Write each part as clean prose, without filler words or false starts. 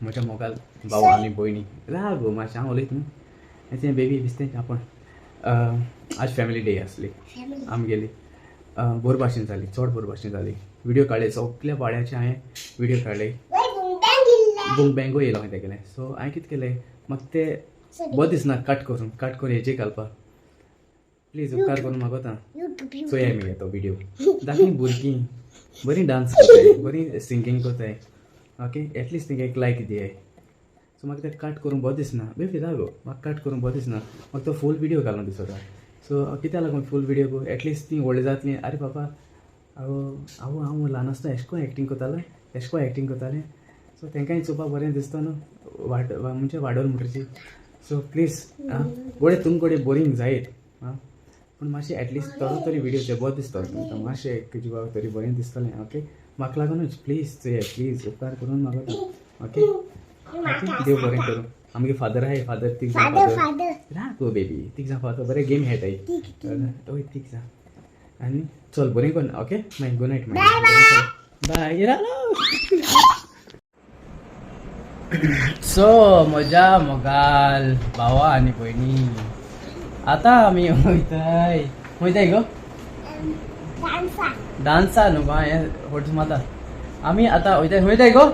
म्हज्या मोगाल भाव आनी भयणी. राव गो मातशें, हांव उलयत न्हू. तें बेबी बिस्तें आपण. आज फॅमिली डे आसली आमगेली. बोर भाशेन जाली, चड बोर भाशेन जाली. व्हिडिओ काडले सगल्या वाड्याचे हांवें व्हिडिओ काडले. बुंग बँगो येयलो हांवें तेगेलें. सो हांवें कितें केलें, म्हाका ते बरें दिसना कट करून कट करून हेजे घालपाक. प्लीज उपकार करून मागोता, चोया मगे तो व्हिडिओ. धाकलीं भुरगीं बरीं डांस करताय, बरीं सिंगींग करताय. ओके, एटलिस्ट तेंकां एक लायक दियाय. सो म्हाका तें कट करूंक बरें दिसना. बेबी राव गो, म्हाका कट करूंक बरें दिसना. म्हाका तो फूल व्हिडिओ घालूंक दिसता. सो कित्याक लागून फूल व्हिडिओ गो, एटलिस्ट तीं व्हडलीं जातलीं. आरे बाबा, आवो आवो, हांव ल्हान आसतना एशें कोन्न एक्टींग करतालें, एशें कोन्न एक्टींग करतालें. सो तेंकांय चोवपाक बरें दिसता न्हू, वाड म्हणजे वाडोवल म्हणटची. सो प्लीज आं, गोडे तुम कडेन बोरींग जायत आं, पूण मातशें एटलिस्ट थोडो तरी व्हिडिओ ते बरो दिसतलो तुमकां, मातशें एक जिवाक तरी बरें दिसतलें. ओके, म्हाका लागूनच प्लीज चोया, प्लीज उपकार करून मागता. ओके ओके, देव बरें करूं. आमगे फादर आहाय, फादर तीग जाण. फादर राव गो बेबी, तीग जाण फादर बरें गेम खेळटाय. हय, तीग जाण. आनी चल बरें कर. ओके, मागीर गुड नायट. मागीर बाय. सो म्हज्या मोगाल भावा आनी भयणी, आतां आमी वयताय वयताय गो डान्सा न्हू गो, हें फोटो मारता आमी. आतां वयताय वयताय गो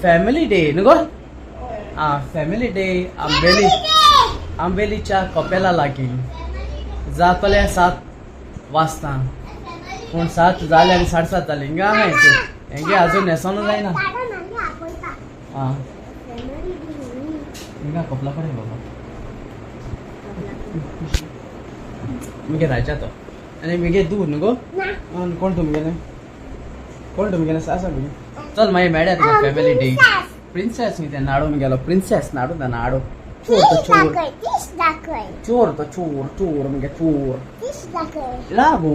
फॅमिली डे न्हू गो. आं, फॅमिली डे आंबेली, आंबेलीच्या कपेला लागीं जातलें 7 वाजता. पूण 7 जाले आनी 7:30 जाली. हिंगा आहाय ते हेंगे अजून न्हेसोन जायना. आं, हिंगा कपला कडेन बाबा मुगे राजा तो आनी मुगे दूर न्हू गो. कोण तुमगेलें, कोण तुमगेलें आसा मुगे? चल मागीर मेळया तुका. फॅमिली डे प्रिन्सेस न्ही तें, नाडू मुगेलो प्रिन्सेस, नाडू ना, नाडू चोर तो, चोर चोर तो, चोर चोर मुगे चोर लागू.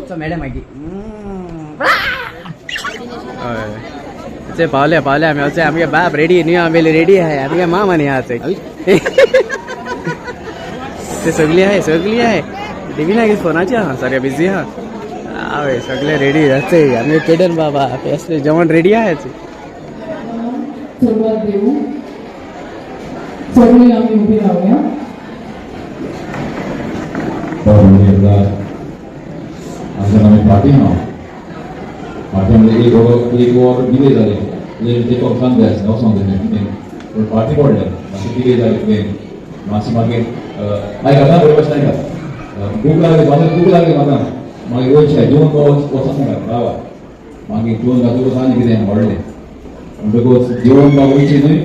चल मेळया मागीर. हय, ते पावले पावले आमी. अशें आमगे बाप रेडी न्हू, आमी रेडी आहाय. आमगे मामा न्ही आहा ते सगळी आहे, सगळी आहे. टिव्ही ना फोनाची आहा, सारखे बिझी आहा. हय, सगळे रेडी जाते. आमगे केडन बाबा असले जेवण रेडी आहे. सुरुवात देऊ. सगळे आम्ही उभे राहूया. एकदा आमच्या आमी फाटीं आहा. फाटीं म्हणजे एक वर, एक वर डिले जालें. म्हणजे ते वचोन जाय आसलें, वचोंक जाय कितें, पूण फाटीं पडलें मातशें, डिले जालें प्लेन मातशें. मागीर आयक आतां बरे भाशेन आयकात. भूक लागली म्हाका, भूक लागली म्हाका. मागीर वयचें जेवन वचोंक नाका, रावा. मागीर जेवन जातकूच आनी कितें व्हडलें म्हणटकूच जेवन बा वयचें न्हय.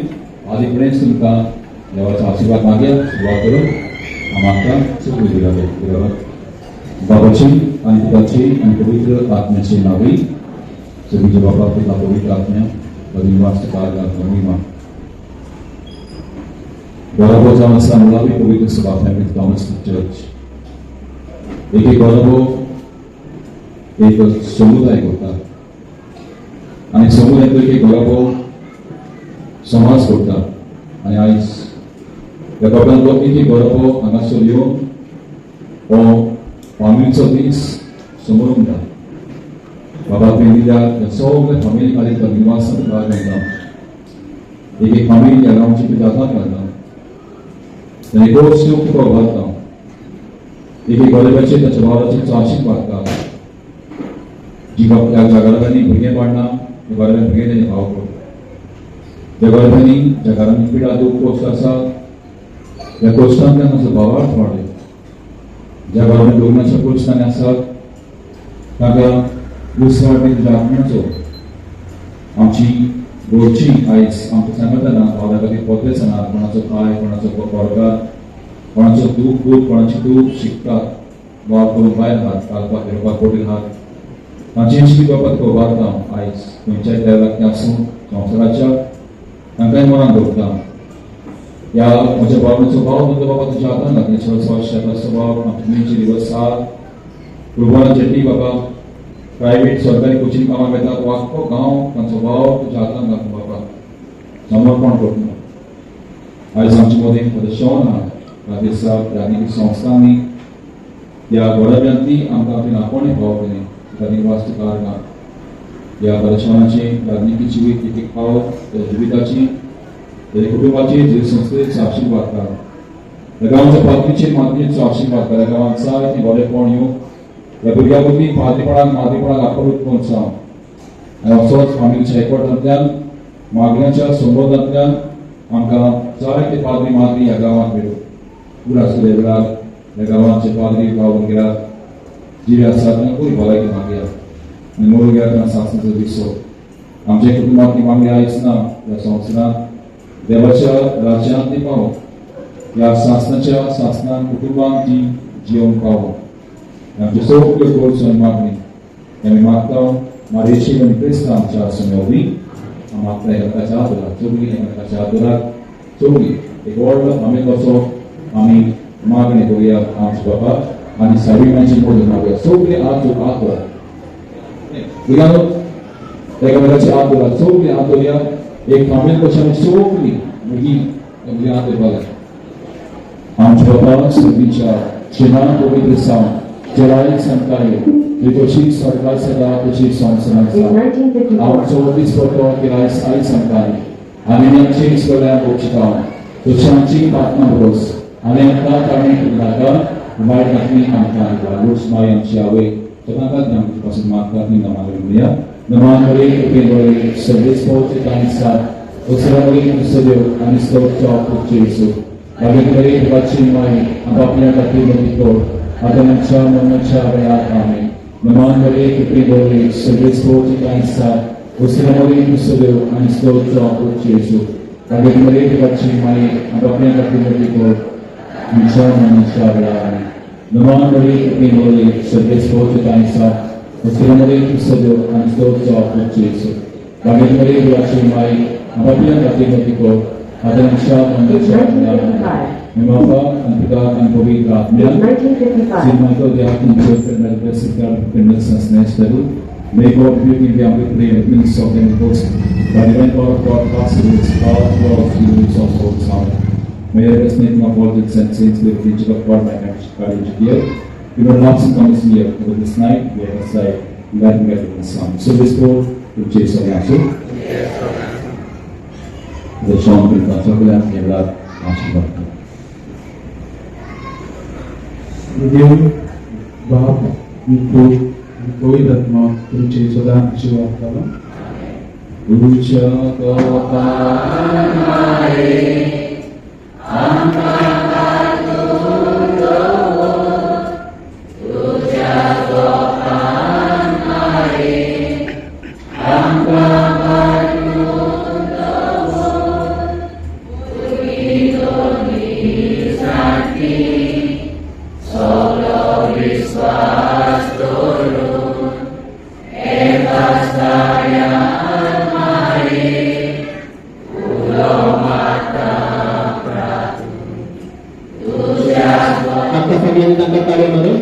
आदी फुडेंच तुमकां देवाचो आशिर्वाद मागया. सुरवात करून आमकां सुखू दिला. बाबाची आनी पुताची आनी पवित्र आत्म्याची नावी. सगळीच्या बाबा, पुता, पवित्र आत्म्या, निवास महिमा. बरोबर जावन आसा मुळावी पवित्र सभा, फॅमिली थॉमस चर्च. एक एक बरोबर एक समुदाय करता आनी समुदाय एक एक बरोबर समाज करता. आनी आयज ह्या बाबांलो एक एक बरोबर हांगासर येवन हो फामिलीचो दीस समोर उरता. बाबा, तुवें दिल्या ह्या सगल्या फामिली खातीर तो निवास घालता. एक एक फामिली ह्या गांवची तुज्या हातांत घालता. तांणी गोश्ट तुका उबारता. एक एक गरीबाचेर, ताच्या भावाचेर तो आशीर्वाद मागता. जी ह्या घराब्यांनी भुरगें पाडना, त्या घराब्यांनी भुरगें तेंचे भाव कर. ज्या घराब्यांनी, ज्या घरांनी पिडा, दूख, कश्ट आसा, त्या कश्टांतल्यान तांचो भावार्थ वाडय. ज्या घराब्यांनी लग्नाच्या कश्टांनी आसात, ताका दुसऱ्या तुज्या आत्म्याचो. आमची घरची आयज आमकां सांगतना भावना खातीर पोतेसना, कोणाचो पाय, कोणाचो बोरकार, कोणाचो दूख दूख, कोणाची दूख शिकतात, वाव करून भायर हात घालपाक घेवपाक बोटीर हात तांची शिकी बाबा तुका उबारता. आयज खंयच्याय देवाक ते आसूं संवसाराच्या, तांकांय मनान दवरता. ह्या म्हज्या भावाचो भाव म्हजो बाबा तुज्या हातान घातले. शेताचो भाव आमची दिवस सात कुरबाना जेटी बाबा प्रायव्हेट सरकारी कोचिंग कामाक वेता. तो आख्खो गांव, तांचो भाव तुज्या हातान घातलो बाबा, समर्पण करता. आयज आमचे मदीं फादर शॉन आहा. ह्या दिसा धार्मीक संस्थांनी, ह्या घराब्यांतली आमकां आपली आपोवणें फावो केलें, तुका निवास तुका. ह्या बरेचपणाची राजनितीची एक एक पावत त्या जिविताची, त्याच्या कुटुंबाची, जे संस्कृतीचो आशीर्वाद कर. ह्या गांवाच्या पाद्रीची माद्रीचो आशीर्वाद कर. ह्या गांवांत जाय ती बरेपण येवं. ह्या भुरग्यां मदीं पाद्रीपणाक माद्रीपणाक आपरूत जावं आनी असोच फामिलीच्या एकवटांतल्यान, मागण्याच्या संबंदांतल्यान आमकां जायते पाद्री माद्री ह्या गांवांत मेळूं. उगडास केल्या वेळार ह्या गांवांचे पाद्री भाव भुरग्याक जिवे आसात तांकां बरी भलायकी मागया आनी मोरग्याक तांकां सासणाचो विसो. आमच्या कुटुंबांतली मागणी आयज ना ह्या संवसारांत देवाच्या राज्यांत ती पावो, ह्या सासणाच्या सासणान कुटुंबांत ती जियोवंक पावो. आमचे सगळ्यो गरजो आनी मागणी आमी मागता मारयेची आनी क्रिस्तांव आमच्या समयोवी. मागता एकामेकाच्या हात चोगली, एकामेकाच्या हात धरात चोगली. एक व्हडलो आमी कसो आमी मागणी करुया आमच्या बाबा आनी साविमांची मोदून मागूया. सगळे हात हात धरात भुरग्यांनो, एकामेकाचे हात धरात. सगळी हात धरुया. एक फामील कशी आमी सगळीं भुरगीं सगळीं हात धरपा जाय. आमच्या बाबा सर्गीच्या, शिना पवित्र जावं, जलाय संताय तुजी सरकार सदा तुजी संवसारांत It's जावं. 1954. आमचो दिसपट्टो गिरायस आयज आमकां आनी आमची विसरल्या बोगशिता तुझ्यांची प्रार्थना बरोस आनी आमकां ताणी नाका वायट नाकली आमकां दिता. लुट्स माई आमची आवय सदांकात आमचे पासून मागतात नी नमान म्हणया. नमान मरे, कृपे बरे, सर्वेस पावचे ताणी साथ उसरा मरे क्रिस्तदेव आनी स्तोत्र जेसू. मागीर मरे देवाची माई आपल्या खातीर मदीं आतां आमच्या मरणाच्या वेळार. आमेन. नमान मरे, कृपे बरे, सर्वेस पावचे ताणी साथ उसरा मरे क्रिस्तदेव आनी स्तोत्र जेसू. मागीर मरे देवाची माई आपल्या खातीर मदीं आमच्या मरणाच्या वेळार. आमेन. नमान मरे, कृपे बरे, सर्वेस पावचे ताणी साथ उसरा मरे क्रिस्तदेव आनी स्तोत्र जेसू. मागीर मरे देवाची माई आपल्या खातीर मदीं आतां आमच्या It's मरणाच्या वेळार. 1955. May ang Pita ang Pabitra It's Atmya. 1955. Saint Michael the Archangel, and the blessed God defend us and snatch devil. May God rebuke him, we humbly pray, and minister of the ghost. By the divine power of God, cast away its power, of the roots of all sound. May the best name of all the saints, the angel of God, my guardian here. We will not come this year, but this night we have aside, let me get the sun. So this go to Jason Yasu. The Sean Pilka, Chocolate, Kevlar, आशीर्वाद. देव बाप, पूत आनी पवित्र आत्मा तुमचे सदां आशीर्वाद करो. तुझ्या कपाळे आमच्या सगळ्यांनी तांकां ताळयो मारून.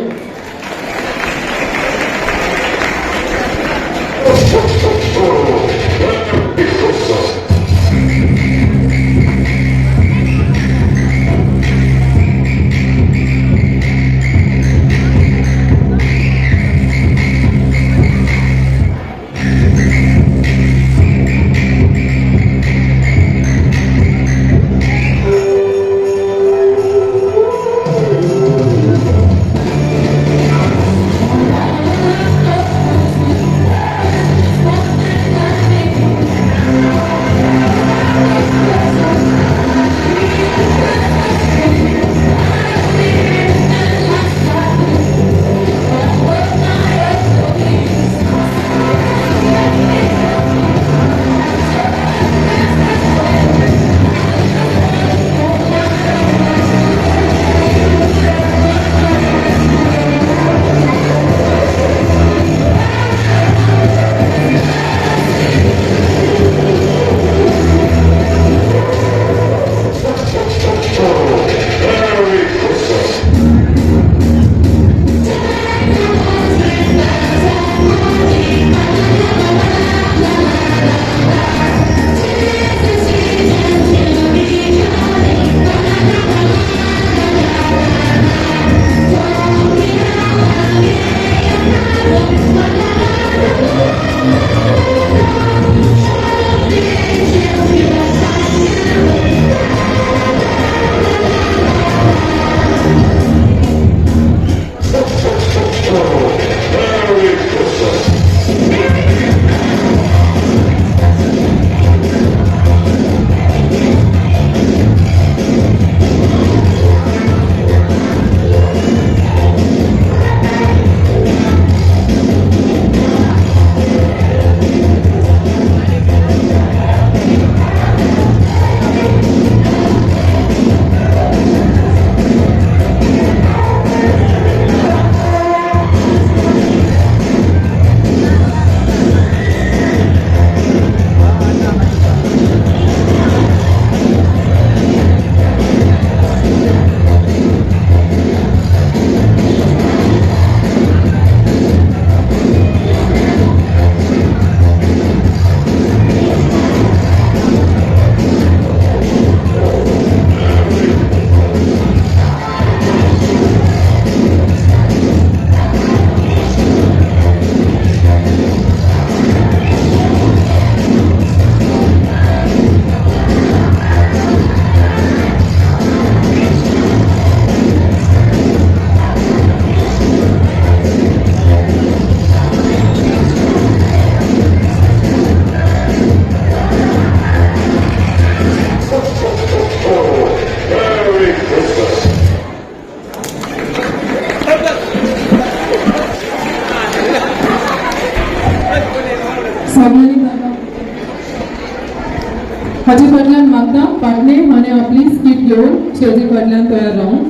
हाचे फाटल्यान मागता पाटणे हाणें आपली स्किट घेवन स्टेजी फाटल्यान तयार रावूं.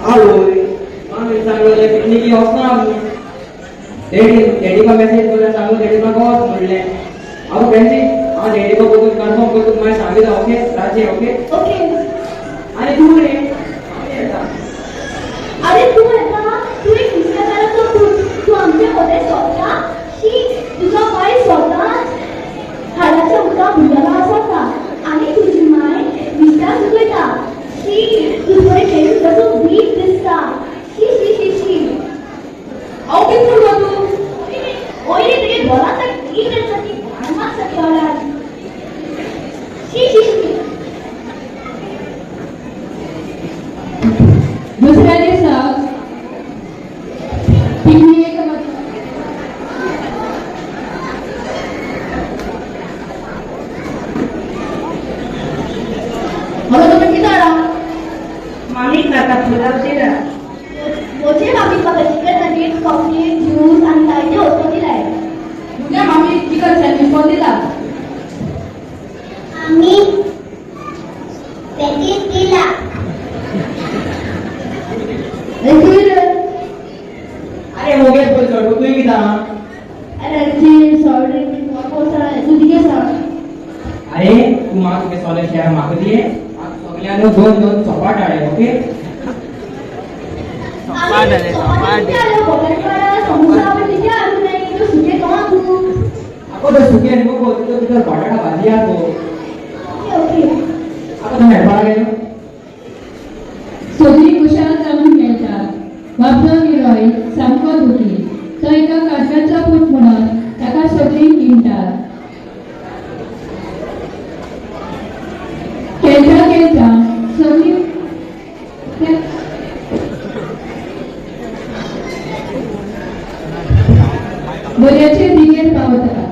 आवय, मामी सांगलें पिकनिकी वचना आमी. डॅडी डॅडीका मेसेज करून सांगू, डॅडी म्हाका वच म्हणलें. हांव फ्रेंडशी, हांव डॅडीका बघून कन्फर्म करून तुका मागीर सांगिता. ओके राजी? ओके. ओके. आनी तूं रे, आमी येता. अरे तूं येता? तूं एक नुस्तेकाराचो पूत. तूं आमचे होटेल सोदता? शी, तुजो पांय स्वताच हाडाच्या उदका भुरगेलो आसता आनी तुजी माय विस्तार सुकयता. शी, तूं थंय खेळून कसो वीक दिसता. शी शी शी शी. हांव कितें म्हणटा तूं? ओयले तुगे घोलाचा की करता ती घाण मातसा केवढा. शी शी शी. दुसऱ्या दिसा पिकनिकेक हॅलो, तुम्ही किती आला? मामी खाता पुलाव दिला. म्हजे मामी म्हाका चिकन नगेट्स, कॉफी, ज्यूस आनी जायते वस्तू दिलाय. तुज्या मामी चिकन सँडवीच कोण दिला? आमी पॅकेज दिला. अरे मोगेश पळय, तुवें कितें आहा? अरे सॉफ्ट ड्रिंक तूं कितें सांग. अरे तूं म्हाका तुगे सगळे शेअर म्हाका दिये. म्हाका सगळ्यांनी दोन दोन चोपाट हाडे. ओके. समोसा कितें हाडूं नाही? तूं सुकें कोणाक तूं? आगो तो सुकें न्हू गो, तितून भितर बटाटा भाजी आहा गो. Okay okay. आगो तूं हेडपाक गेलो. सगळीं खुशाल जावन खेळटात. बाबलो निरॉय सामको दुखी. तो एका काजव्याचो पूत म्हणून ताका सगळीं हिणटात. खेळटा खेळटा सगळीं दर्याचे दिगेर पावतात.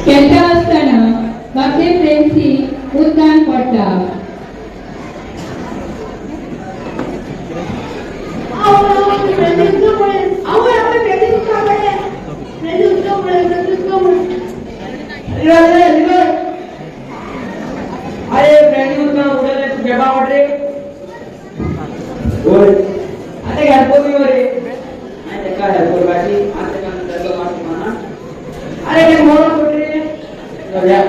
खेळटा आसतना बाबले फ्रेंड्सी उदकान पडटा. अरे अरे अरे अरे, फ्रेंड उरका उडले, तू बेबा वाट रे. बोल आता हेल्प करू रे. आणि तेका हेल्प करपाची आनी तेका नंतर मातशें माना. अरे ते मोर कोण रे चलया.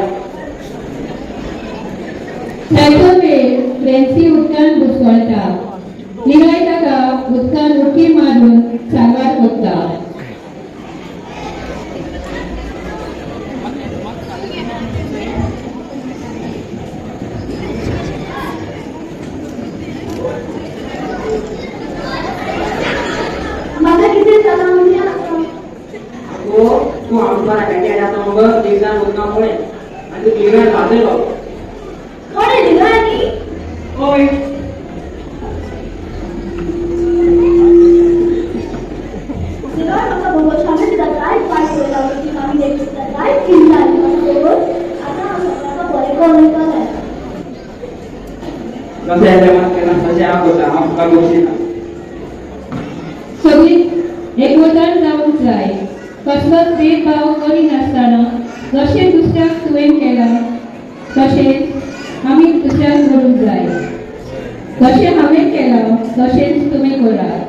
जायतो वेळ फ्रेंसी उदकान घुसवळटा. निरॉय ताका उदकान उडकी मारून साल्वार कोत्ता. म्हाका कितें जालां म्हणजे आगो तूं आमकां राखायचे आतां मगो दिसान उदकां पळय आनी तूं क्लियर वाजयलो. कोण आहे निरॉय? ओय. निरॉय, म्हाका खबर हांवें तुका जायत पाड पळयला की मामी तुका जायत किल्ला म्हाका खबर. आतां हांव सगळ्यांक बरें करून वयतलें. कशें जेवण केलां तशें हांव करता. हांव तुका गोशी. सगळीं एकवटान जावंक जाय. कसलोच भेदभाव करिनासतना जशें दुसऱ्याक तुवें केलां तशेंच आमी दुसऱ्याक करूंक जाय. जशें हांवें केलां तशेंच तुमी करात.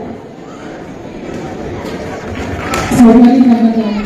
सगळ्यांनी नमस्कार.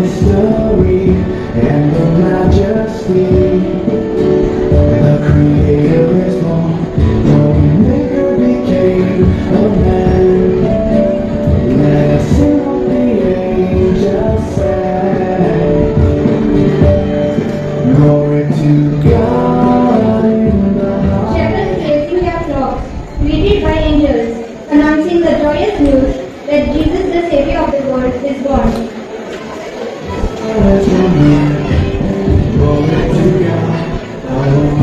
Mystery and the majesty. The Creator is born, the Maker became a man. Let us sing what the angels sang. Glory to God in the highest. Shepherds raising their flocks, greeted by angels, announcing the joyous news that Jesus, the Savior of the world, is born. Glory to God, our Lord.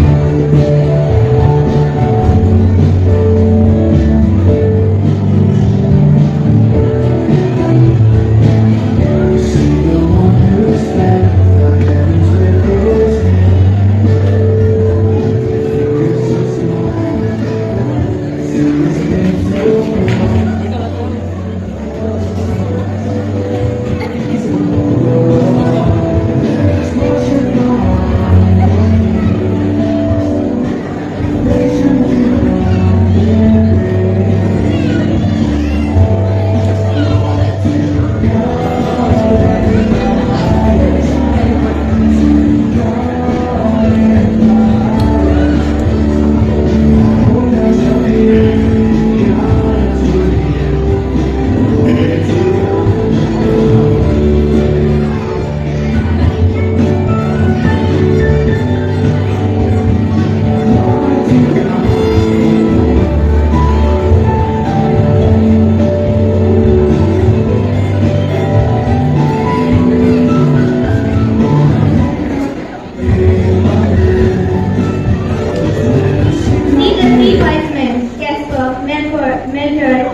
See the one who spanned the heavens with his hand. Fingers so small, see his name so small. Let us worship the one Nations unite in praise. Glory to God in the highest. To God in the highest. Hope has appeared, God has revealed. Glory to God. Glory to God. See the three wise men, Caspar, Melchior,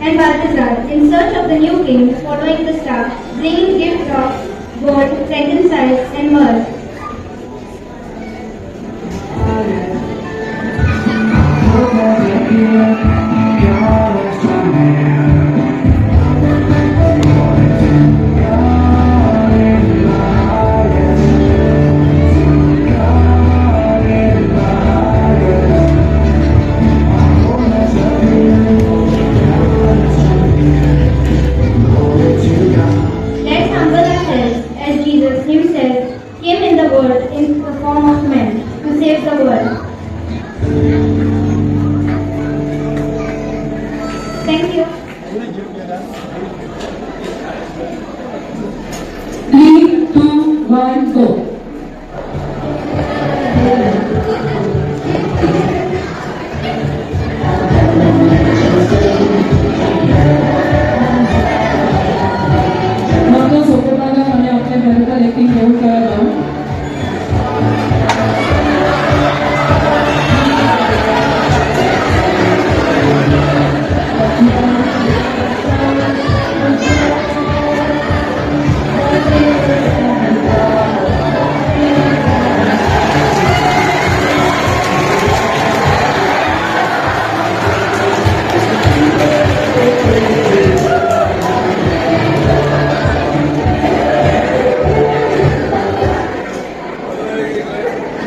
and Balthazar, in search of the new king, following the star, bringing gifts of gold, frankincense, and myrrh. Hope has appeared, God has drawn near. Glory to God in the highest. To God in the highest. Hope has appeared, God has drawn near. Glory to God. Let's humble ourselves as Jesus himself came in the world in the form of man to save the world. Thank you. 3, 2, 1, go. म्हाका सोंपेपणान आनी आपल्या मेरिकल acting घेवन कळना.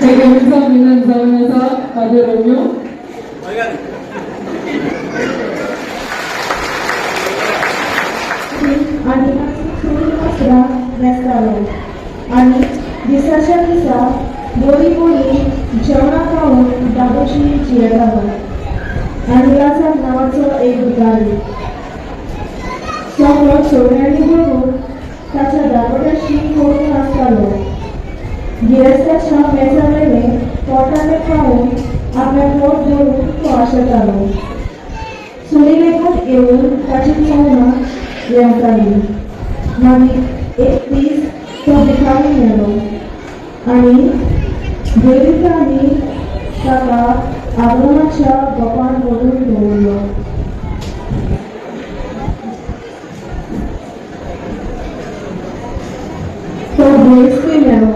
सेकंडचा winner जावन आसा father Romeo. आनी सुती वस्त्रां न्हेसतालो आनी दिसाच्या दिसा बरीं बरीं जेवणां खावन धादोशी जियेतालो. आनी लाजार नांवाचो एक भिकारी सगळो सोयऱ्यांनी भरून ताच्या दारवट्यार शीं करून आसतालो. गिरेस्ताच्या मेजा वयलें पोटालें खावन आपलें पोट भरूंक तो आशेतालो. सुणी लेगीत येवन ताची चोवणां लेंवताली. मागीर एक दीस तो भिकारी मेलो आनी देवतांनी ताका आब्रामाच्या गोपान व्हरून दवरलो. तो दुयेंतूय मेलो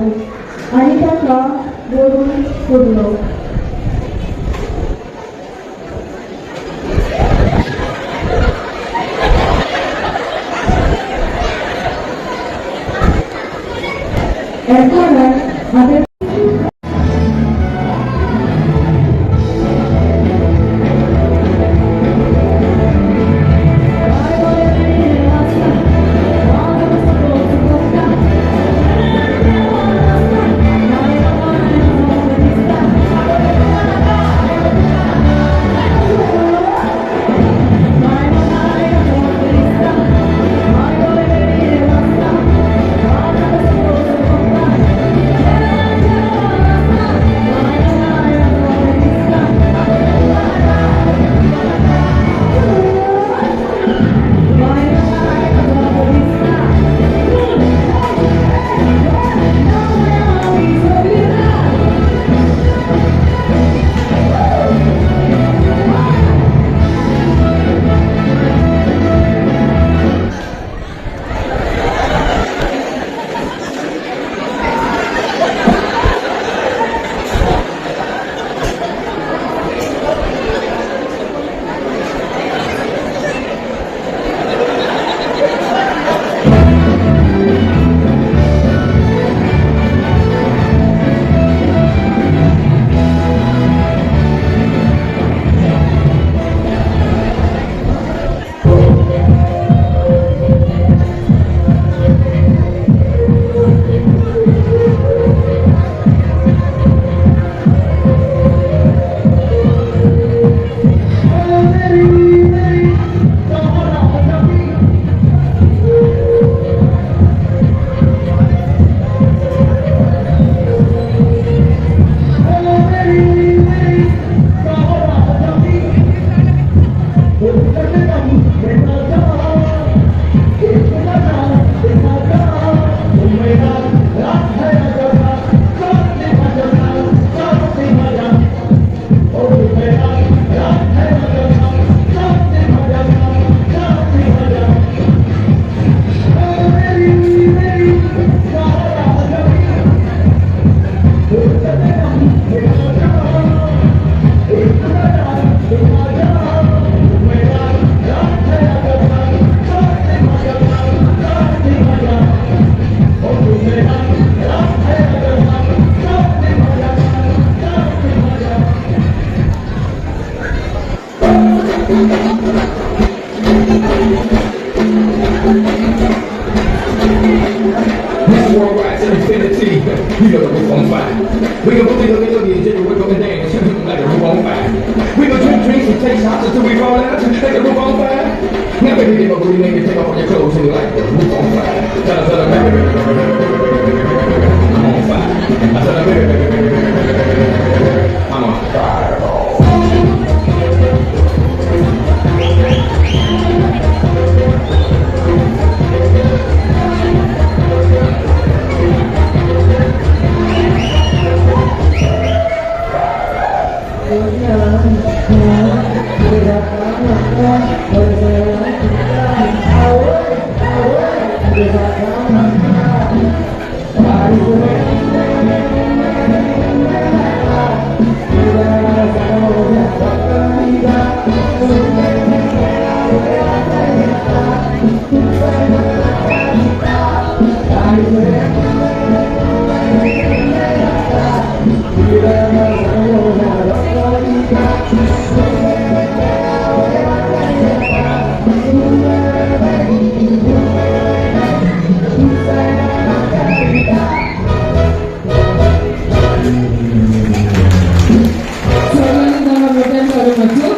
आनी ताका व्हरून पुरलो. एकामेक हांवें past infinity. You know the roof on fire. We can boogie, boogie, boogie, until you wiggle and dance like the roof on fire. We can drink drinks and take shots until we fall out like the roof on fire. Now baby, get my booty naked, take off all your clothes and light the roof on fire. Tell her, baby, baby, baby, baby, baby, baby, baby, I'm on fire. I tell her, baby, baby, baby, baby, baby, baby, baby, I'm on fire. सगळ्यांनी तांकां मोठ्यान चालू मारचो.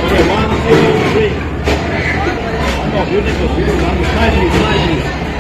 Okay, 1, 2, 3. Oh, beautiful, beautiful. Nicely, nicely.